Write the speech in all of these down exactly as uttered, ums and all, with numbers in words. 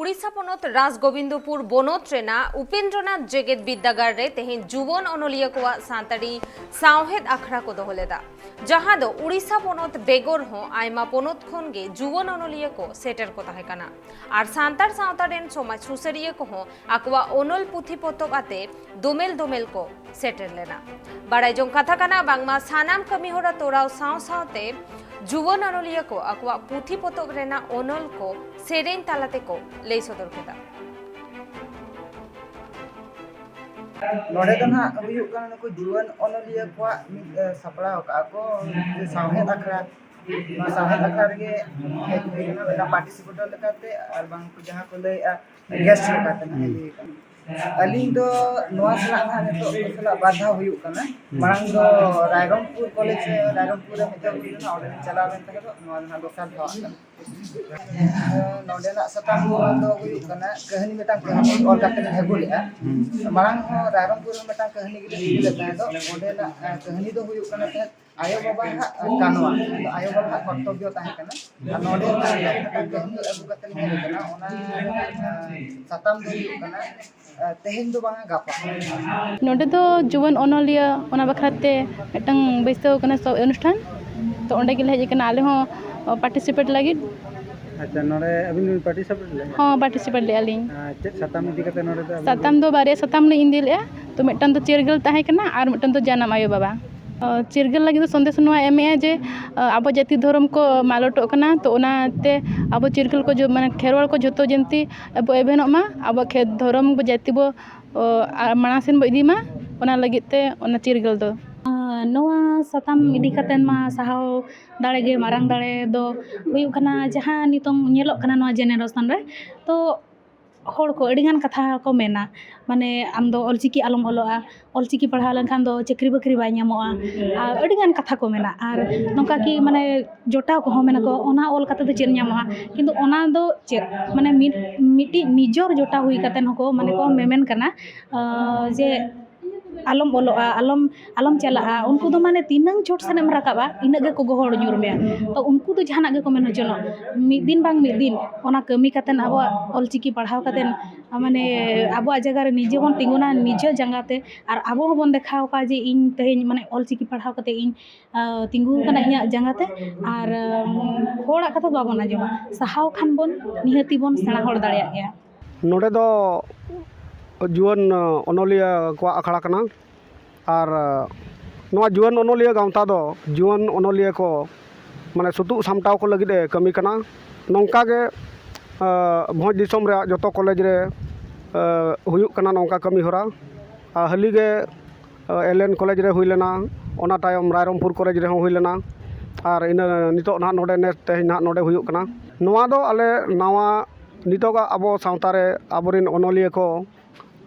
ᱩᱲᱤᱥᱥᱟ ᱯᱚᱱᱚᱛ ᱨᱟᱡᱽᱜᱳᱵᱤᱱᱫᱚᱯᱩᱨ ᱵᱚᱱᱚᱛ ᱨᱮᱱᱟᱜ ᱩᱯᱮᱱᱫᱨᱚᱱᱟᱛᱷ ᱡᱮᱜᱮᱛ ᱵᱤᱨᱫᱟᱹᱜᱟᱲ ᱨᱮ ᱛᱮᱦᱮᱧ ᱡᱩᱣᱟᱹᱱ ᱚᱱᱚᱞᱤᱭᱟᱹ ᱠᱚᱣᱟᱜ ᱥᱟᱱᱛᱟᱲᱤ ᱥᱟᱶᱦᱮᱫ ᱟᱠᱷᱲᱟ ᱠᱚ ᱫᱚᱦᱚ ᱞᱮᱫᱟ, ᱡᱟᱦᱟᱸ ᱫᱚ ᱩᱲᱤᱥᱥᱟ ᱯᱚᱱᱚᱛ ᱵᱮᱜᱚᱨ ᱦᱚᱸ ᱟᱭᱢᱟ ᱯᱚᱱᱚᱛ ᱠᱷᱚᱱ ᱜᱮ ᱡᱩᱣᱟᱹᱱ ᱚᱱᱚᱞᱤᱭᱟᱹ ᱠᱚ ᱥᱮᱴᱮᱨ ᱠᱚ ᱛᱟᱦᱮᱸ ᱠᱟᱱᱟ᱾ ᱟᱨ ᱥᱟᱱᱛᱟᱲ ᱥᱟᱶᱛᱟ ᱨᱮᱱ ᱥᱚᱢᱟᱡᱽ ᱥᱩᱥᱟᱹᱨᱤᱭᱟᱹ ᱠᱚᱦᱚᱸ ᱟᱠᱚᱣᱟᱜ ᱚᱱᱚᱞ ᱯᱩᱛᱷᱤ ᱯᱚᱛᱚᱵ ᱟᱛᱮ ᱫᱚᱢᱮᱞ ᱫᱚᱢᱮᱞ ᱠᱚ ᱥᱮᱴᱮᱨ ᱞᱮᱱᱟ᱾ ᱵᱟᱲᱟᱭ ᱡᱚᱝ ᱠᱟᱛᱷᱟ ᱠᱟᱱᱟ, ᱵᱟᱝᱢᱟ ᱥᱟᱱᱟᱢ ᱠᱟᱹᱢᱤ ᱦᱚᱨᱟ ᱛᱚᱨᱟᱣ ᱥᱟᱶ ᱥᱟᱶᱛᱮ ᱡᱩᱣᱟᱹᱱ ᱚᱱᱚᱞᱤᱭᱟᱹ ᱠᱚ ᱟᱠᱚᱣᱟᱜ ᱯᱩᱛᱷᱤ ᱯᱚᱛᱚᱵ ᱨᱮᱱᱟᱜ ᱚᱱᱚᱞ ᱠᱚ ᱥᱮᱨᱮᱧ ᱛᱟᱞᱟ ᱛᱮᱠᱚ ᱞᱟᱹᱭ ᱥᱚᱫᱚᱨ ᱠᱮᱫᱟ᱾ ᱱᱚᱰᱮ ᱫᱚ ᱱᱟᱦᱟᱜ ᱦᱩᱭᱩᱜ ᱠᱟᱱᱟ ᱱᱩᱠᱩ ᱡᱩᱣᱟᱹᱱ ᱚᱱᱚᱞᱤᱭᱟᱹ ᱠᱚᱣᱟᱜ ᱢᱤᱫ, ᱮ, ᱥᱟᱯᱲᱟᱣ ᱟᱠᱟᱫᱼᱟ ᱠᱚ ᱡᱮ ᱥᱟᱶᱦᱮᱫ ᱟᱠᱷᱲᱟ᱾ ᱱᱚᱣᱟ ᱥᱟᱶᱦᱮᱫ ᱟᱠᱷᱲᱟ ᱨᱮᱜᱮ ᱦᱮᱡ ᱦᱩᱭ ᱠᱟᱱᱟ ᱢᱤᱫᱴᱟᱝ ᱯᱟᱨᱴᱤᱥᱤᱯᱮᱴᱚᱨ ᱞᱮᱠᱟᱛᱮ, ᱟᱨ ᱵᱟᱝ ᱠᱚ ᱡᱟᱦᱟᱸ ᱠᱚ ᱞᱟᱹᱭᱮᱫᱼᱟ ᱜᱮᱥᱴ ᱞᱮᱠᱟᱛᱮ ᱱᱟᱦᱟᱜ ᱦᱩᱭ ᱠᱟᱱᱟ᱾ ᱟᱹᱞᱤᱧ ᱫᱚ ᱱᱚᱣᱟ ᱥᱟᱞᱟᱜ ᱱᱟᱦᱟᱜ ᱱᱤᱛᱚᱜ ᱥᱟᱞᱟᱜ ᱵᱟᱨ ᱫᱷᱟᱣ ᱦᱩᱭᱩᱜ ᱠᱟᱱᱟ᱾ ᱢᱟᱲᱟᱝ ᱫᱚ ᱨᱟᱭᱨᱚᱝᱯᱩᱨ ᱠᱚᱞᱮᱡᱽ, ᱨᱟᱭᱨᱚᱝᱯᱩᱨ ᱨᱮ ᱢᱤᱫ ᱫᱷᱟᱣ ᱦᱩᱭ ᱞᱮᱱᱟ, ᱚᱸᱰᱮ ᱞᱤᱧ ᱪᱟᱞᱟᱣ ᱞᱮᱱ ᱛᱟᱦᱮᱸᱫ, ᱱᱚᱣᱟ ᱫᱚ ᱱᱟᱦᱟᱜ ᱫᱚᱥᱟᱨ ᱫᱷᱟᱣᱟᱜ ᱠᱟᱱᱟ᱾ ᱱᱚᱰᱮᱱᱟᱜ ᱥᱟᱛᱟᱢ ᱫᱚ ᱦᱩᱭᱩᱜ ᱠᱟᱱᱟ ᱠᱟᱹᱦᱱᱤ, ᱢᱤᱫᱴᱟᱝ ᱠᱟᱹᱦᱱᱤ ᱚᱞ ᱠᱟᱛᱮ ᱞᱤᱧ ᱟᱹᱜᱩ ᱞᱮᱫᱼᱟ᱾ ᱢᱟᱲᱟᱝ ᱦᱚᱸ ᱨᱟᱭᱨᱚᱝᱯᱩᱨ ᱨᱮ ᱢᱤᱫᱴᱟᱝ ᱠᱟᱹᱦᱱᱤ ᱜᱮᱞᱤᱧ ᱟᱹᱜᱩ ᱞᱮᱫ ᱛᱟᱦᱮᱸ ᱫᱚ, ᱚᱸᱰᱮᱱᱟᱜ, ᱮ, ᱠᱟᱹᱦᱱᱤ ᱫᱚ ᱦᱩᱭᱩᱜ ᱠᱟᱱᱟ ᱛᱟᱦᱮᱸᱫ ᱟᱭᱳ ᱵᱟᱵᱟ ᱦᱟᱜ ᱠᱟᱱᱣᱟ, ᱟᱭᱳ ᱵᱟᱵᱟ ᱦᱟᱜ ᱠᱚᱨᱛᱚᱵᱽᱵᱚ ᱛᱟᱦᱮᱸ ᱠᱟᱱᱟ᱾ ᱟᱨ ᱱᱚᱰᱮ ᱢᱤᱫᱴᱟᱝ ᱠᱟᱹᱦᱱᱤ ᱟᱹᱜᱩ ᱠᱟᱛᱮ ᱞᱤᱧ ᱦᱮᱡ ᱟᱠᱟᱱᱟ, ᱚᱱᱟ ᱨᱮᱱᱟᱜ, ᱮ, ᱥᱟᱛᱟᱢ ᱫᱚ ᱦᱩᱭᱩᱜ ᱠᱟᱱᱟ ᱛᱮᱦᱮᱧ ᱫᱚ ᱵᱟᱝᱟ, ᱜᱟᱯᱟ᱾ ᱱᱚᱰᱮ ᱫᱚ ᱡᱩᱣᱟᱹᱱ ᱚᱱᱚᱞᱤᱭᱟᱹ, ᱚᱱᱟ ᱵᱟᱠᱷᱨᱟ ᱛᱮ ᱢᱤᱫᱴᱟᱝ ᱵᱟᱹᱭᱥᱟᱹᱣ ᱠᱟᱱᱟ ᱥᱚᱵ ᱚᱱᱩᱥᱴᱷᱟᱱ, ᱛᱚ ᱚᱸᱰᱮ ᱜᱮᱞᱮ ᱦᱮᱡ ᱟᱠᱟᱱᱟ ᱟᱞᱮ ᱦᱚᱸ ᱯᱟᱨᱴᱤᱥᱤᱯᱮᱴ ᱞᱟᱹᱜᱤᱫ᱾ ᱟᱪᱪᱷᱟ, ᱱᱚᱰᱮ ᱟᱹᱵᱤᱱ ᱵᱤᱱ ᱯᱟᱨᱴᱤᱥᱤᱯᱮᱴ ᱞᱮᱫᱟ? ᱦᱚᱸ, ᱯᱟᱨᱴᱤᱥᱤᱯᱮᱴ ᱞᱮᱫᱼᱟ ᱞᱤᱧ᱾ ᱟᱨ ᱪᱮᱫ ᱥᱟᱛᱟᱢ ᱤᱫᱤ ᱠᱟᱛᱮ ᱱᱚᱰᱮ ᱫᱚ ᱟᱹᱵᱤᱱ ᱥᱟᱛᱟᱢ ᱫᱚ ᱵᱟᱨᱭᱟ ᱥᱟᱛᱟᱢ ᱞᱤᱧ ᱤᱫᱤ ᱞᱮᱫᱼᱟ, ᱛᱚ ᱢᱤᱫᱴᱟᱝ ᱫᱚ ᱪᱤᱨᱜᱟᱹᱞ ᱛᱟᱦᱮᱸ ᱠᱟᱱᱟ ᱟᱨ ᱢᱤᱫᱴᱟᱝ ᱫᱚ ᱡᱟᱱᱟᱢ ᱟᱭᱳ ᱵᱟᱵᱟ᱾ ᱪᱤᱨᱜᱟᱹᱞ ᱞᱟᱹᱜᱤᱫ ᱫᱚ ᱥᱚᱱᱫᱮᱥ ᱱᱚᱣᱟ ᱮᱢᱮᱜᱼᱟ ᱡᱮ, ᱟᱵᱚ ᱡᱟᱹᱛᱤ ᱫᱷᱚᱨᱚᱢ ᱠᱚ ᱢᱟᱞᱚᱴᱚᱜ ᱠᱟᱱᱟ, ᱛᱚ ᱚᱱᱟᱛᱮ ᱟᱵᱚ ᱪᱤᱨᱜᱟᱹᱞ ᱠᱚ ᱡᱚ-, ᱢᱟᱱᱮ ᱠᱷᱮᱨᱣᱟᱲ ᱠᱚ ᱡᱷᱚᱛᱚ ᱡᱟᱹᱱᱛᱤ ᱟᱵᱚ ᱮᱵᱷᱮᱱᱚᱜ ᱢᱟ, ᱟᱵᱚᱣᱟᱜ ᱠᱷᱮ-, ᱫᱷᱚᱨᱚᱢ ᱡᱟᱹᱛᱤ ᱵᱚ ᱚ, ᱟᱨ ᱢᱟᱲᱟᱝ ᱥᱮᱱ ᱵᱚ ᱤᱫᱤ ᱢᱟ, ᱚᱱᱟ ᱞᱟᱹᱜᱤᱫ ᱛᱮ ᱚᱱᱟ ᱪᱤᱨᱜᱟᱹᱞ ᱫᱚ᱾ ᱱᱚᱣᱟ ᱥᱟᱛᱟᱢ ᱤᱫᱤ ᱠᱟᱛᱮᱫ ᱢᱟ ᱥᱟᱦᱟᱣ ᱫᱟᱲᱮ ᱜᱮ ᱢᱟᱨᱟᱝ ᱫᱟᱲᱮ ᱫᱚ ᱦᱩᱭᱩᱜ ᱠᱟᱱᱟ, ᱡᱟᱦᱟᱸ ᱱᱤᱛᱚᱝ ᱧᱮᱞᱚᱜ ᱠᱟᱱᱟ ᱱᱚᱣᱟ ᱡᱮᱱᱟᱨᱮᱥᱚᱱ ᱨᱮ, ᱛᱚ ᱦᱚᱲ ᱠᱚ ᱟᱹᱰᱤᱜᱟᱱ ᱠᱟᱛᱷᱟ ᱠᱚ ᱢᱮᱱᱟ, ᱢᱟᱱᱮ ᱟᱢᱫᱚ ᱚᱞᱪᱤᱠᱤ ᱟᱞᱚᱢ ᱚᱞᱚᱜᱼᱟ, ᱚᱞᱪᱤᱠᱤ ᱯᱟᱲᱦᱟᱣ ᱞᱮᱱᱠᱷᱟᱱ ᱫᱚ ᱪᱟᱹᱠᱨᱤ ᱵᱟᱹᱠᱨᱤ ᱵᱟᱭ ᱧᱟᱢᱚᱜᱼᱟ, ᱟᱨ ᱟᱹᱰᱤᱜᱟᱱ ᱠᱟᱛᱷᱟ ᱠᱚ ᱢᱮᱱᱟᱜᱼᱟ᱾ ᱟᱨ ᱱᱚᱝᱠᱟ ᱠᱤ ᱢᱟᱱᱮ ᱡᱚᱴᱟᱣ ᱠᱚᱦᱚᱸ ᱢᱮᱱᱟᱠᱚ, "ᱚᱱᱟ ᱚᱞ ᱠᱟᱛᱮ ᱫᱚ ᱪᱮᱫ ᱧᱟᱢᱚᱜᱼᱟ?" ᱠᱤᱱᱛᱩ ᱚᱱᱟ ᱫᱚ ᱪᱮᱫ, ᱢᱟᱱᱮ ᱢᱤᱫ, ᱢᱤᱫᱴᱤᱡ ᱱᱤᱡᱚᱨ ᱡᱚᱴᱟᱣ ᱦᱩᱭ ᱠᱟᱛᱮ ᱦᱚᱸᱠᱚ ᱢᱟᱱᱮ ᱠᱚ ᱢᱮᱢᱮᱱ ᱠᱟᱱᱟ, ᱟᱸ, ᱡᱮ ᱟᱞᱚᱢ ᱚᱞᱚᱜᱼᱟ, ᱟᱞᱚᱢ ᱟᱞᱚᱢ ᱪᱟᱞᱟᱜᱼᱟ, ᱩᱱᱠᱩ ᱫᱚ ᱢᱟᱱᱮ ᱛᱤᱱᱟᱹᱝ ᱪᱚᱴ ᱥᱮᱱ ᱮᱢ ᱨᱟᱠᱟᱵᱼᱟ, ᱤᱱᱟᱹᱜ ᱜᱮᱠᱚ ᱜᱚᱦᱚᱲ ᱧᱩᱨ ᱢᱮᱭᱟ᱾ ᱛᱚ ᱩᱱᱠᱩ ᱫᱚ ᱡᱟᱦᱟᱱᱟᱜ ᱜᱮᱠᱚ ᱢᱮᱱ ᱦᱚᱪᱚᱱᱚᱜ, ᱢᱤᱫ ᱫᱤᱱ ᱵᱟᱝ ᱢᱤᱫ ᱫᱤᱱ ᱚᱱᱟ ᱠᱟᱹᱢᱤ ᱠᱟᱛᱮᱫ ᱟᱵᱚᱣᱟᱜ ᱚᱞᱪᱤᱠᱤ ᱯᱟᱲᱦᱟᱣ ᱠᱟᱛᱮᱫ ᱢᱟᱱᱮ ᱟᱵᱚᱣᱟᱜ ᱡᱟᱭᱜᱟ ᱨᱮ ᱱᱤᱡᱮ ᱵᱚᱱ ᱛᱤᱸᱜᱩᱱᱟ ᱱᱤᱡᱮ ᱡᱟᱸᱜᱟ ᱛᱮ, ᱟᱨ ᱟᱵᱚ ᱦᱚᱸᱵᱚᱱ ᱫᱮᱠᱷᱟᱣ ᱠᱟᱜᱼᱟ ᱡᱮ ᱤᱧ ᱛᱮᱦᱮᱧ ᱢᱟᱱᱮ ᱚᱞᱪᱤᱠᱤ ᱯᱟᱲᱦᱟᱣ ᱠᱟᱛᱮᱫ ᱤᱧ ᱟᱸ, ᱛᱤᱸᱜᱩ ᱟᱠᱟᱱᱟ ᱤᱧᱟᱹᱜ ᱡᱟᱸᱜᱟ ᱛᱮ᱾ ᱟᱨ ᱟᱸ, ᱦᱚᱲᱟᱜ ᱠᱟᱛᱷᱟ ᱫᱚ ᱵᱟᱵᱚᱱ ᱟᱸᱡᱚᱢᱟ, ᱥᱟᱦᱟᱣ ᱠᱷᱟᱱ ᱵᱚᱱ ᱱᱤᱦᱟᱹᱛᱤ ᱵᱚᱱ ᱥᱮᱬᱟ ᱦᱚᱲ ᱫᱟᱲᱮᱭᱟᱜ ᱜᱮᱭᱟ᱾ ᱱᱚᱰᱮ ᱫᱚ ᱡᱩᱣᱟᱹᱱ ᱚᱱᱚᱞᱤᱭᱟᱹ ᱠᱚᱣᱟᱜ ᱟᱠᱷᱲᱟ ᱠᱟᱱᱟ᱾ ᱟᱨ ᱱᱚᱣᱟ ᱡᱩᱣᱟᱹᱱ ᱚᱱᱚᱞᱤᱭᱟᱹ ᱜᱟᱶᱛᱟ ᱫᱚ ᱡᱩᱣᱟᱹᱱ ᱚᱱᱚᱞᱤᱭᱟᱹ ᱠᱚ ᱢᱟᱱᱮ ᱥᱩᱛᱩᱜ ᱥᱟᱢᱴᱟᱣ ᱠᱚ ᱞᱟᱹᱜᱤᱫ ᱮ ᱠᱟᱹᱢᱤ ᱠᱟᱱᱟ᱾ ᱱᱚᱝᱠᱟ ᱜᱮ ᱟᱸ, ᱵᱷᱚᱸᱡᱽ ᱫᱤᱥᱚᱢ ᱨᱮᱭᱟᱜ ᱡᱚᱛᱚ ᱠᱚᱞᱮᱡᱽ ᱨᱮ ᱟᱸ, ᱦᱩᱭᱩᱜ ᱠᱟᱱᱟ ᱱᱚᱝᱠᱟ ᱠᱟᱹᱢᱤ ᱦᱚᱨᱟ᱾ ᱟᱨ ᱦᱟᱹᱞᱤ ᱜᱮ ᱮᱞ ᱮᱱ ᱠᱚᱞᱮᱡᱽ ᱨᱮ ᱦᱩᱭ ᱞᱮᱱᱟ, ᱚᱱᱟ ᱛᱟᱭᱚᱢ ᱨᱟᱭᱨᱚᱝᱯᱩᱨ ᱠᱚᱞᱮᱡᱽ ᱨᱮᱦᱚᱸ ᱦᱩᱭ ᱞᱮᱱᱟ, ᱟᱨ ᱤᱱᱟᱹ ᱱᱤᱛᱚᱜ ᱱᱟᱦᱟᱜ ᱱᱚᱰᱮ ᱱᱮᱥ ᱛᱮᱦᱮᱧ ᱱᱟᱦᱟᱜ ᱱᱚᱰᱮ ᱦᱩᱭᱩᱜ ᱠᱟᱱᱟ᱾ ᱱᱚᱣᱟ ᱫᱚ ᱟᱞᱮ ᱱᱟᱣᱟ ᱱᱤᱛᱚᱜᱟᱜ ᱟᱵᱚ ᱥᱟᱶᱛᱟ ᱨᱮ ᱟᱵᱚᱨᱮᱱ ᱚᱱᱚᱞᱤᱭᱟᱹ ᱠᱚ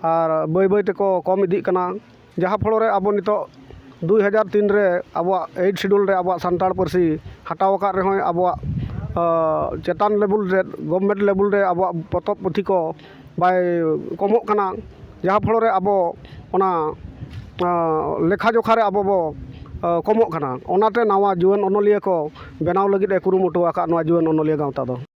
ᱟᱨ ᱵᱟᱹᱭ ᱵᱟᱹᱭ ᱛᱮᱠᱚ ᱠᱚᱢ ᱤᱫᱤᱜ ᱠᱟᱱᱟ, ᱡᱟᱦᱟᱸ ᱯᱷᱚᱲᱚ ᱨᱮ ᱟᱵᱚ ᱱᱤᱛᱚᱜ ᱫᱩᱭ ᱦᱟᱡᱟᱨ ᱛᱤᱱ ᱨᱮ ᱟᱵᱚᱣᱟᱜ ᱮᱭᱤᱴ ᱥᱤᱰᱩᱞ ᱨᱮ ᱟᱵᱚᱣᱟᱜ ᱥᱟᱱᱛᱟᱲ ᱯᱟᱹᱨᱥᱤ ᱦᱟᱴᱟᱣ ᱟᱠᱟᱫ ᱨᱮᱦᱚᱸᱭ ᱟᱵᱚᱣᱟᱜ ᱟᱸ, ᱪᱮᱛᱟᱱ ᱞᱮᱵᱩᱞ ᱨᱮ, ᱜᱚᱵᱷᱢᱮᱱᱴ ᱞᱮᱵᱩᱞ ᱨᱮ ᱟᱵᱚᱣᱟᱜ ᱯᱚᱛᱚᱵ ᱯᱩᱛᱷᱤ ᱠᱚ ᱵᱟᱭ ᱠᱚᱢᱚᱜ ᱠᱟᱱᱟ, ᱡᱟᱦᱟᱸ ᱯᱷᱚᱲᱚ ᱨᱮ ᱟᱵᱚ ᱚᱱᱟ ᱟᱸ, ᱞᱮᱠᱷᱟ ᱡᱚᱠᱷᱟ ᱨᱮ ᱟᱵᱚ ᱵᱚ ᱟᱸ, ᱠᱚᱢᱚᱜ ᱠᱟᱱᱟ᱾ ᱚᱱᱟᱛᱮ ᱱᱟᱣᱟ ᱡᱩᱣᱟᱹᱱ ᱚᱱᱚᱞᱤᱭᱟᱹ ᱠᱚ ᱵᱮᱱᱟᱣ ᱞᱟᱹᱜᱤᱫ ᱮ ᱠᱩᱨᱩᱢᱩᱴᱩ ᱟᱠᱟᱫ ᱱᱚᱣᱟ ᱡᱩᱣᱟᱹᱱ ᱚᱱᱚᱞᱤᱭᱟᱹ ᱜᱟᱶᱛᱟ ᱫᱚ᱾